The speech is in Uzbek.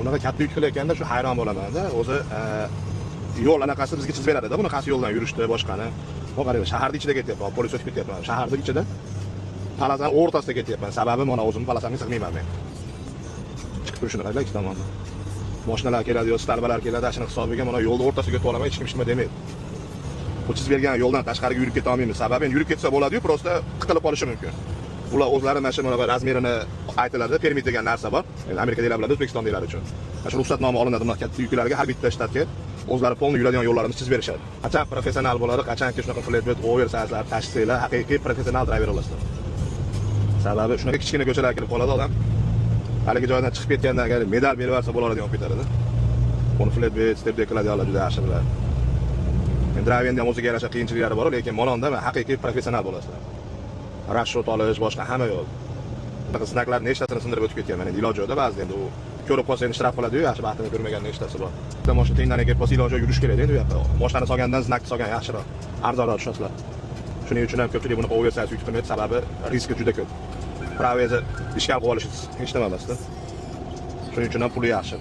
Bunaqa katta yuk qilayotganda shu hayron bo'lamanda. O'zi yo'l anaqasi bizga chizib beradida, buni qaysi yo'ldan yurishni, boshqani. Bu qarang, shaharni ichida ketyapman, polis o'tib ketyapman. Shaharni ichida полоса ni o'rtasida ketyapman. Sababi mana o'zimni полоса mga sig'mayman men. Chiqib turishini qaranglar ikki tomondan. Mashinalar keladi yo столба lar keladi, shuni hisobiga mana yo'lni o'rtasiga o'tib olaman, hech kim hech nima demaydi. Bu chizib bergan yo'ldan tashqariga yurib keta olmaymiz. Sababi endi yurib ketsa bo'ladi-yu, просто tiqilib qolishi mumkin. Ular o'zlari mana shu mana размер ini aytiladi, permit degan narsa bor. Endi Amerikadagilar biladi, O'zbekistondagilar uchun. Mana shu ruxsatnoma olinadi bunaqa katta yuklarga, har bitta shtatga o'zlari полный yuradigan yo'llarimizni chizib berishadi. Qachon professional bo'ladi, qachonki shunaqa flatbed, oversizelar tashsanglar, haqiqiy professional driver bo'lasizlar. Sababi shunaqa kichkina ko'chalarga kirib qoladi odam. Haligi joydan chiqib ketgandan keyin medal berib yuborsa bo'ladigan bo'lib ketadi. Buni flatbed, step deck qiladiganlar juda yaxshi biladi. Endi dry van ham o'ziga yarasha qiyinchiliklari bor, lekin mononda haqiqiy professional bo'lasizlar. Расчет olish, boshqa hamma yo'l. Bunaqa знак lar nechtasini sindirib o'tib ketganman. Endi iloji yo'qda ba'zida, endi u ko'rib qolsa endi shtraf qiladi-yu, yaxshi baxtini ko'rmagan nechtasi bor. Bitta mashina tengdan kelib qolsa, iloji yo'q, yurish kerak endi u yoqqa. Mashinani solgandan знак ni solgan yaxshiroq. Arzonroq tushasizlar. Shuning uchun ham ko'pchilik bunaqa oversize yuk qilmaydi, sababi riski juda ko'p. Права ngizni ishkal qilib olishingiz hech nima emasda. Shuning uchun ham puli yaxshi.